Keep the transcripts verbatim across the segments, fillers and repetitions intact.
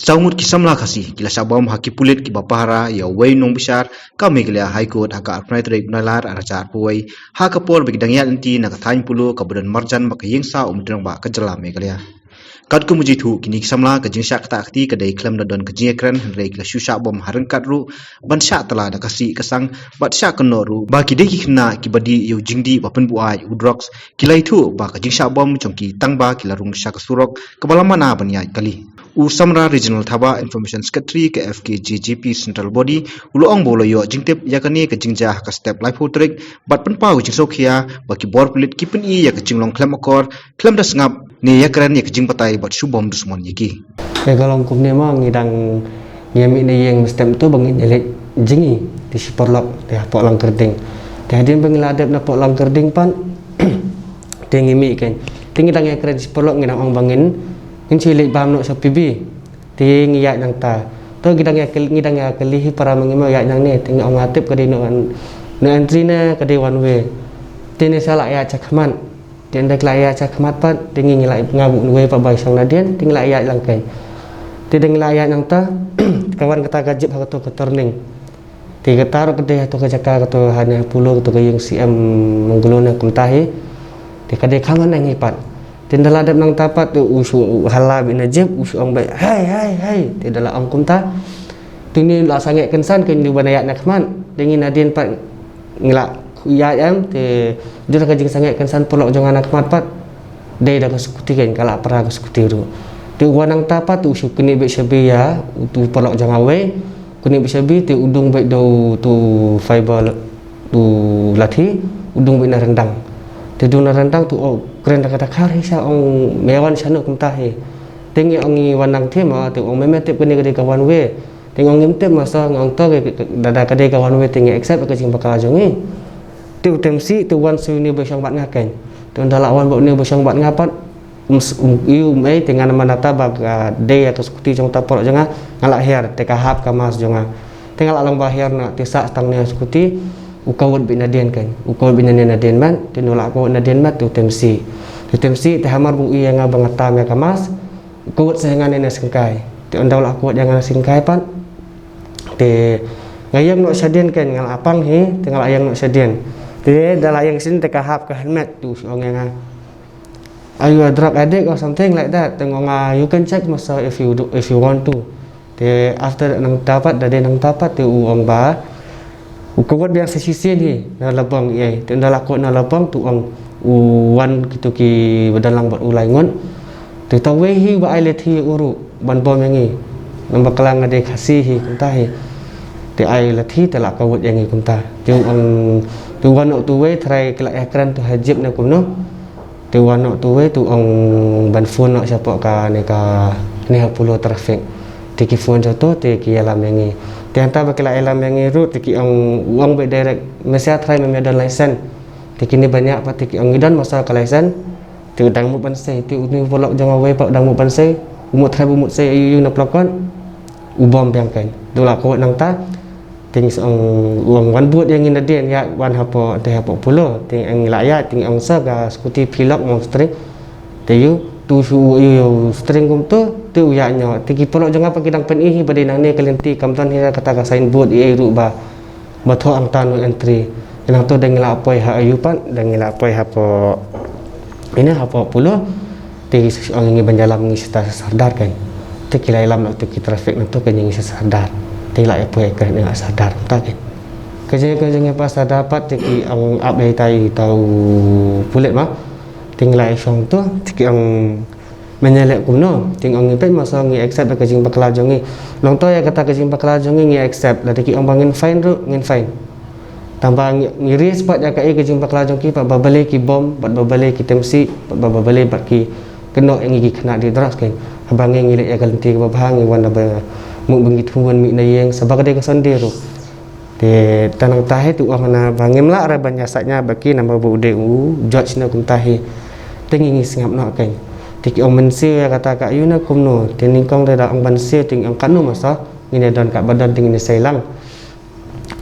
Saw ngut ki samla Khasi ki la shah bom ha ki pulit kiba pahara ïa uwei u nongbishar ka Meghalaya High Court ha ka arphew tarik Nailar arhajar arphew wei, ha ka por ba ki dang ïaid lynti na ka thaiñ Polo kaba don marjan bad ka ïing sah u Myntri Rangbah ka jylla Meghalaya. Katkum u jingthoh kine ki samla, ka jingshah ktah kti ka dei khlem da don ka jingïakren, hynrei ki la shu shah bom ha ryngkat ruh ban shah tala da ka sih ka sang bad shah kynnoh ruh ba ki dei ki khynnah kiba dih ïa u jingdih ba pynbuaid u drugs. Ki la ïathuh ba ka jingshah bom jong ki tang ba ki la rung sha ka surok kaba la mana ban ïaid kali. U Samra Regional Thabah, Information Secretary ka F K J J P Central Body, u la ong ba u la ïoh jingtip ïa kane ka jingjia ha ka step laiphew tarik bad pynpaw ka jingsngewkhia ba ki bor pulit ki pyni ïa ka jinglong khlem akor, khlem da sngap ne ïakren ïa ka jingbatai bad shu bom dusmon ïa ki. Te ka long kumne ma, ngi dang, ngi mih na ïing mynstep to ba ngin ïaleit jngi, te shi paralok te hapoh Langkyrding. Te hadien ba ngi la dep na poh Langkyrding pat, te ngi mih kein. Te ngi dang ïakren shi paralok, ngi dang ong ba ngin, ngin shu leit bam noh sha P B. Te ngi ïaid nangta. To ngi dang ïa kylli, ngi dang ïa kylli hi para ma ngi mo ïaid nangne. Te ngi ong nga tip ka dei no, no entry ne ka dei one way. Te ngi sa la ïaid shakhmat. Te ynda ki la ïaid shakhmat pat, te ngi, ngi la, nga bad uwei pat ba shong nadien, te ngi la ïaid lang kein. Te ynda ngi la ïaid nangta, ka wan kata ka jeep ha kato ka turning. Te kata ruh ka dei ha kato ka jaka, kato ha ne ha Polo, kato ka ïing C M Manglo ne kumta hi. Te ka dei kham haneng hi pat. Te ynda la dep nangta pat, te u shu halla beit na jeep, u shu ong beit, "Hei, hei, hei." Te ynda la ong kumta, te ngi la sangeh kynsan kein, ngi ban ïaid na khmat. Te ngi nadien pat ngi la ïaid em, te dei ka jingsangeh kynsan paralok jong nga na khmat pat. Dei da ka scooty kein, ka la para ka scooty ruh. Te u wan nangta pat, te u shu knieh beit shabi ïa uto u paralok jong nga uwei. Knieh beit shabi, te u dung beit da uto u fiber, uto u lathi, u dung beit na ryndang. Te dung na ryndang, te u kren da kata khar hi sha, ong me wan shano kumta hi. Te ngi ong ngi wan nangthie ma, te u ong me, me tip kane ka dei ka one way. Te ngi ong ngim tip ma, sa ngi ong to ka, ka, ka, da, da ka dei ka one way te ngi accept ka jingbakla jong ngi. Te u Temsih te u wan sha une ba shong bad nga kein. Te ynda la wan bad une ba shong bad nga pat, um, s-, um, ïoh um ei, te nga namar nangta ba ka dei ïa ka scooty jong uta u paralok jong nga, nga la hiar, te ka hap ka mask jong nga. Te nga la long ba hiar noh, te sah tang ne scooty, u kawut beit nadien kein. U kawut beit nadien, nadien mat, te une u la kawut nadien mat, te u Temsih. Te u Temsih te hamar ba u ïohi ïa nga ba nga tam ïa ka mask, u kawut sha nga ne na syngkai. Te ynda u la kawut ïa nga na syngkai pat, te nga ïeng noh shadien kein, nga la pang hi, te nga la ïeng noh shadien. Te ynda la ïeng shisien te ka hap ka helmet, te u shu ong ïa nga, "Are you a drug addict or something like that?" Te nga ong, "Ah, you can check myself if you do, if you want to." Te after nangta pat, da dei nangta pat, te u ong ba u kawut biang sa shisien hi na labong ei. Te ynda la kawut na labong, te u ong u wan kito kiba don lang bad u lai ngut. Te uta uwei hi ba ai lathi ïa u ruh ban bom ïa ngi. Namar ba ka la nga dei Khasi hi kumta hi. Te ai lathi te la kawut ïa ngi kumta. Te u ong, te u wan noh uta uwei, trai ki la ïakren to ha jeep ne kumno. Te u wan noh uta uwei, te u ong ban phone noh shapoh kane ka, ne ha Polo traffic. Te ki phone sha uto, te ki ïalam ïa ngi. Te hangta ba ki la ïalam ïa ngi ruh, te ki ong, u ong beit direct, "Me sha trai me, me don license." Te kine baniah pat te ki ong, "Ngi don ma sha ka license." Te u dang mut ban sei, te une u paralok jong nga uwei pat u dang mut ban sei. U mut trai ba u mut sei ïa u na plakon. U bom biang kein. Te u la kawut nangta. Te ngi sa ong, u ong wan bud ïa ngi nadien, ïa wan hapoh, te hapoh Polo. Te ngi la ïaid, te ngi ong sa ka scooty phi lock mo string. Te ïoh, te u shu ïoh, ïoh string kumto, te u ïaid noh. Te ki paralok jong nga pat ki dang pyni hi ba dei nangne ka lynti, kam don hi kata ka signboard ei ei ruh ba, ba thoh hangta no entry. Te nangto da ngi la poi ha ïew pat, da ngi la poi hapoh, ine hapoh Polo. Te ki sa ong ïa ngi ban ïalam ïa ngi shata sha Sardar kein. Te ki la ïalam noh te ki traffic nangto kein ïa ngi sha Sardar. Te la ïa poi kren ïa Sardar kumta kein. Ka jingïa, ka jingïa pat Sardar pat te ki ong ap ïa ita, ita u pulit ma. Te ngi la ïa shong to, te ki ong, "Men ïaleh kumno?" Te ngi ong, "Ngi peit ma sha, ngi accept da ka jingbakla jong ngi. Nangto ïa kata ka jingbakla jong ngi, ngi accept. Lada ki ong ba ngin fine ruh, ngin fine. Tangba ngi, ngi risk pat ïa kaei ka jingbakla jong ki, pat ba balei ki bom, pat ba balei ki temsih, pat ba, ba balei pat ki kynnoh ïa ngi ki khynnah dih drugs kein. Haba ngi, ngi leh ïa ka lynti kaba bha, ngi wan da ba mut ba ngi thmu ban mih na ïing, sa ba ka dei ka Sunday ruh." Te tang nangta hi te u ong hana ba ngim lah re ban ïasaid nia bad ki namar ba u dei u judge ne kumta hi. Te ngi, ngi sngap noh kein. Te ki ong, "Men siew ïa kata ka ïew ne kumno?" Te nyngkong te da ong ban siew, te ngi ong, "Katno ma sha? Ngin ïa don katba don te ngin ïa sei lang."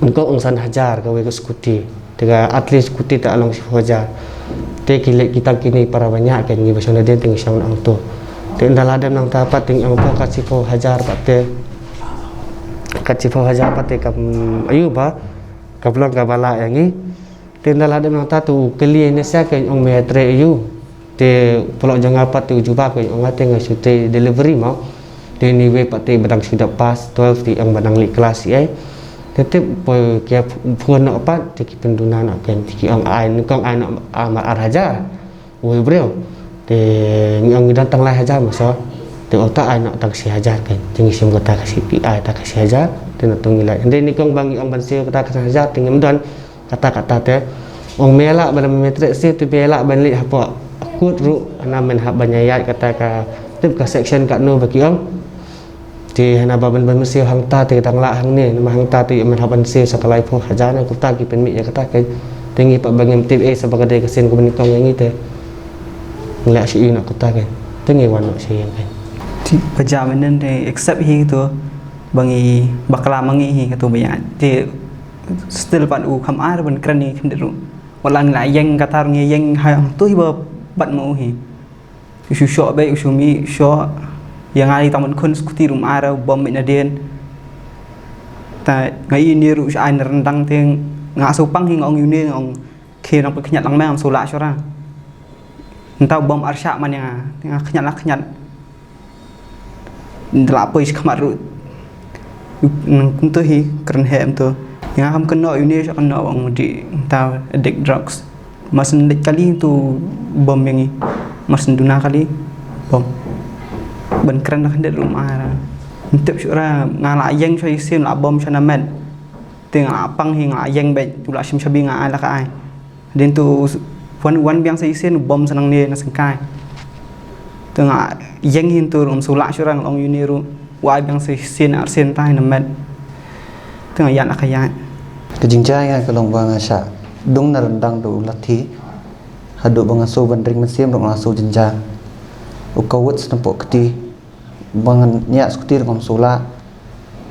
Nyngkong ong san hajar kawei ka scooty. Te ka Athlete scooty te ka long shiphew hajar. Te ki leh, ki tang kine para baniah kein, ngi ba shong nadien te ngi shong noh hangto. Te ynda la dep nangta pat te ngi ong pat ka shiphew hajar pat te, ka shiphew hajar pat te kam aiu ba ka long kaba lah ïa ngi. Te ynda la dep nangta te u kylli ne sha ka ong me trei aiu. Te u paralok jong nga pat te u jubab ka ong nga te nga shu trei delivery mo. Te anyway pat te ba dang shu dep pass twelve te ong ba dang leit klas ïa. Te tip poi ki phone noh pat te ki pynduna noh kein te ki ong ai nyngkong ai noh mar ar hajar. Uwei u briew. Te ngi ong ngi don tang lai hajar ma sor. Te ong ta ai noh tang shi hajar kein. Te ngi shim kata ka shi, phi ai ta ka shi hajar. Te na tong ngi lai. Hynrei nyngkong ba ngi ong ban siew kata ka shi hajar te ngim don. Kata kata te ong me lah ban me trei siew te me lah ban leit hapoh kut ruh hana men hap ban ïaid kata ka tip ka section katno ba ki ong. Te hana ba ban ban siew hangta te dang lah hangne namar hangta te men hap ban siew sa ka laiphew hajar na kata ki pynmih ïa kata kein. Te ngi pat ba ngim tip ei sa ba ka dei ka sien ka ban kong ïa ngi te ngi lah shu ïoh na kata kein. Te ngi wan noh sha ïing kein. Te ba jam nen te accept hi to ba ngi bakla ma ngi hi kato ba ïa te still pat u kham ar ban kren ni khyndiat ruh. Wat la ngi la ïeng kata ruh ngi ïeng ha hangto hi ba bat ma u hi. U shu shoh beit u shu mih shoh. Ïa nga i tang ban khun skuti ruh ma ara u bom beit nadien. Ta nga i ni ruh shu ai na rendang te nga shu pang hi nga ong uni nga ong khie nang pynkhynñiat lang me ngam shu lah shura. Nta u bom arshah man ïa nga te nga khynñiat la khynñiat. Nda la poi shi khmat ruh. Nang kumto hi kren he em to. Ïa nga kam kynnoh uni shu kynnoh ong di nta addict drugs. Mar syn leit kali tu bom ïa ngi. Mar syn duna kali bom. Ban kren da khyndiat ruh ma ara. Ntip shu ra nga la ïeng sha isin la bom sha na met. Te nga la pang hi nga la ïeng beit tu la shim shabi nga ai la ka ai. Hadien tu wan wan biang sa isin bom sa nangne na sengkai. Te nga ïeng hin tu rum shu lah shu ra nga ong uni ruh. Wa biang sa isin ar sin tai na met. Te nga ïan la ka ïan. Ka jingjia ïa ka long ba nga sha dung na rendang da u lathi. Haduh ba nga shu ban ring mynsiem ruh nga shu jingjia. U kawut sna pok kti. Ba nga ñiah skuti ruh ngam shu lah.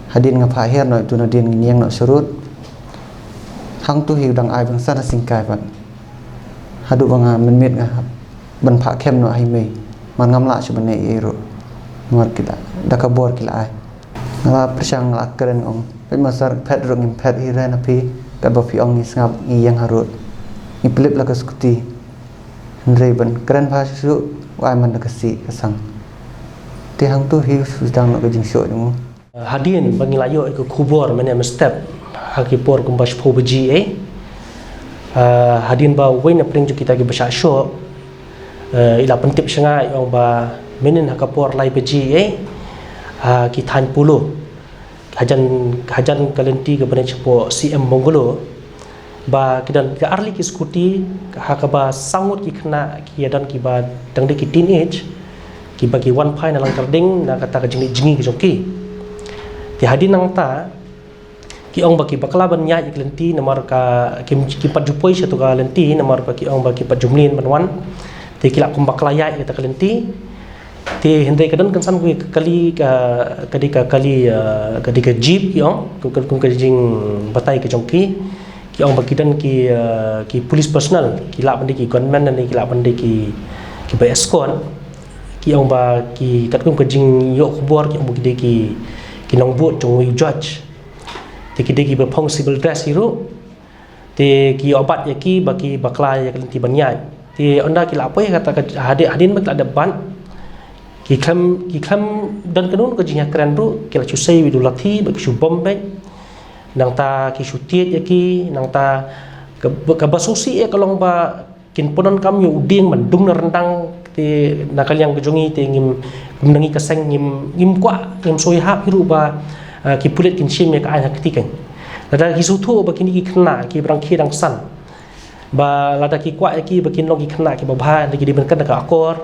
Hadien nga phah her noh tu nadien ngi ïeng noh sharud. Hangtu hi u dang ai bang sa na singkai pat. Haduh ba nga mynmiet nga ban phah kem noh ha i mei. Man ngam lah shu ban ïeh ei ruh. Namar ki la da ka bor ki la ai. Nga la pyrshang nga la kren ong. Peit ma sar phet ruh ngim phet hi re na phi. Katba phi ong ngi sngap ngi ïeng harud. Ngi pylip la ka skuti. Hynrei ban kren bha shuh shuh u ai man da ka sih ka sang. Te hangtu hi shu sdang noh ka jingshoh jong u. Hadien ba ngi la ïoh ïa ka khubor mynne mynstep ha ki por kumba shiphew baje ei. Ah, hadien ba uwei na pdeng jong kita kiba shah shoh, eh, i la pyntip sha nga i ong ba mynnin ha ka por lai baje ei, ha ki thaiñ Polo. Hajan, hajan ka lynti kaba neh shapoh C M Bungalow. Ba ki don ki arli ki skuti, ha kaba saw ngut ki khynnah ki ïa don kiba dang dei ki teenage, kiba ki wan phai na Langkyrding na kata ka jingleit jngi ka jong ki. Te hadien nangta, ki ong ba ki bakla ban ïaid ïa ka lynti namar ka kim, kim pat ju poi sha tu ka lynti namar ba ki ong ba ki pat ju mlien ban wan. Te ki lah kum bakla ïaid ïa kata ka lynti. Te hynrei ka don kynsan ka kali ka, ka dei ka kali, eh, ka dei ka jeep ki ong, kum, kum, kum ka jingbatai ka jong ki. Ki ong ba ki don ki, eh, ki police personnel, ki lah ban dei ki gunmen ne ki lah ban dei ki, kiba escort. Ki ong ba ki katkum ka jingïoh khubor ki ong ba ki dei ki, ki nongbud jong u judge. Te ki dei kiba phong civil dress hi ruh. Te ki ïoh bat ïa ki ba ki bakla ïa ka lynti ban ïaid. Te ynda ki la poi kata ka hadien, hadien ba ki la dep bat. Ki khlem, ki khlem don kano ka jingïakren ruh, ki la shu sei beit da u lathi ba ki shu bom beit. Nangta ki shu tied ïa ki, nangta ka, kaba sngewsih ïa ka long ba kin pyndonkam ïa u dieng ban dung na ryndang te na ka liang ka jong ngi te ngim, ngim nang ngi ka seng ngim, ngim kwah, ngim soi hap hi ruh ba, ah, ki pulit kin shim ïa ka aiñ ha kti kein. Lada ki sngewthuh ba kine ki khynnah kiba dang khie dang san. Ba lada ki kwah ïa ki ba kin long ki khynnah kiba bha, lada ki dei ban kren da ka akor,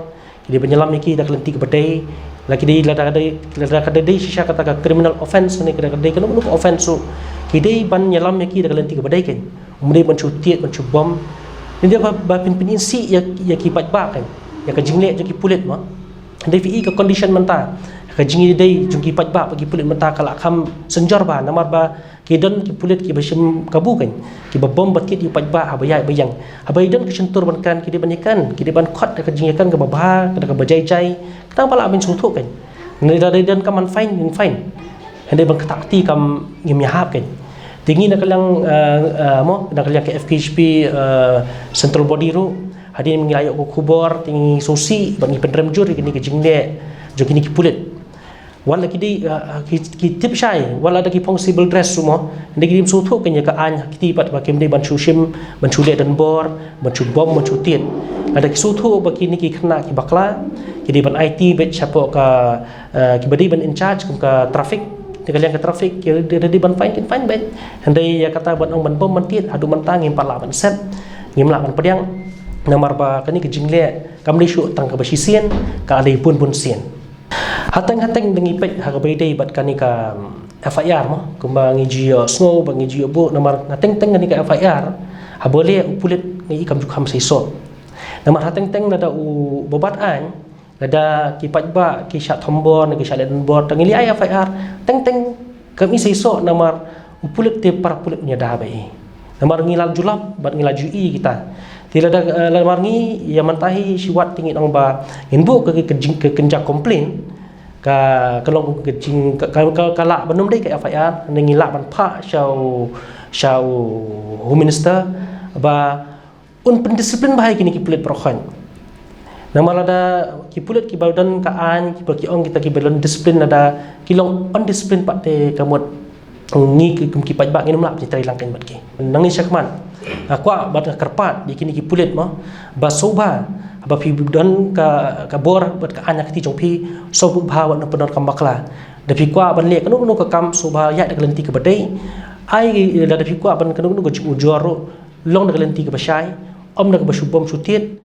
ki dei ban ïalam ïa ki da ka lynti kaba dei, la ki dei lada ka dei, lada ka dei shisha kata ka criminal offence ne ka dei kano kano ka offence ruh, ki dei ban ïalam ïa ki da ka lynti kaba dei kein. Um dei ban shu tied ban shu bom. Ni dei ba, ba phin, phin pyni sih ïa, ïa ki paidbah kein. Ïa ka jingleh jong ki pulit mo. Dei phi i ka condition mynta. Ka jingïadei jong ki paidbah bad ki pulit mynta ka la kham synjor bha, namar ba ki don ki pulit kiba shim kabu kan, kiba bom ba tied ïa u paidbah haba ïaid ba ïeng. Haba ki don ka shyntur ban kren, ki dei ban ïakren, ki dei ban khot da ka jingïakren kaba bha, da kaba jai jai. Khnang ba lah ban sngewthuh kan. Lada dei don kam ban fine, ngin fine. Hynrei ban ktah kti kam ngim ïahap kan. Te ngi na ka liang, eh, eh, mo, na ka liang ka F K H P, eh, central body ruh, hadien ngi la ïoh ka khubor, te ngi sngewsih bad ngi pynrem jur ïa kine ki jingleh jong kine ki pulit. Wat la ki dei, eh, ki, ki tip shai, wat la da ki phong civil dress ruh mo, hynrei ki dei ban sngewthuh kan ïa ka aiñ ha kti pat ba kim dei ban shu shim, ban shu leh donbor, ban shu bom, ban shu tied. Lada ki sngewthuh ba kine ki khynnah ki bakla, ki dei ban aiti beit shapoh ka, eh, kiba dei ban in charge kum ka traffic, na ka liang ka traffic, ki dei, dei ban fine, kin fine beit. Hynrei ïa kata ban ong ban bom ban tied, haduh mynta ngim pat lah ban set, ngim lah ban pdiang. Namar ba kane ka jingleh kam dei shuh tang kaba shisien, ka la dei bun bun sien. Hateng hateng da ngi peit ha kaba ïadei bad kane ka, mm, F I R mo, kumba ngi ju ïohsngew bad ngi ju ïohbuh, namar nga teng teng kane ka F I R, haba leh u pulit ngi i kam ju kham seisoh. Namar hateng teng lada uba bat aiñ, lada ki paidbah ki shah thombor ne ki shah leh donbor, tang ngi leh ai F I R, teng teng kam i seisoh namar u pulit te para pulit un ïada bha ïa i. Namar ngi la ju lap bad ngi la ju ïohi kita. Te lada, eh, namar ngi ïa mynta hi shi wat te ngi ong ba ngin buh ka, ka, ka jing, ka kynja complain, ka, ka long ka jing, ka, ka, ka, ka lah ban ym dei ka F I R, ne ngi lah ban phah sha u, sha u Home Minister ba un pyndisiplin bha ïa kine ki pulit baroh khoit. Namar lada ki pulit kiba don ka aiñ, kiba ki ong kita kiba don disiplin, lada ki long undisciplined pat te ka mut ngi ki, ki paidbah ngin ym lah ban trei lang kein bad ki. Nangne shakhmat nga kwah bad nga kyrpad ïa kine ki pulit mo, ba sngewbha haba phi don ka, ka bor bad ka aiñ ha kti jong phi, sngewbha wat nym pyndonkam bakla. Da phi kwah ban leh kano kano ka kam, sngewbha ïaid da ka lynti kaba dei. Ai, lada phi kwah ban kano kano ka jingujor ruh, long da ka lynti kaba shai, ym da kaba shu bom shu tied.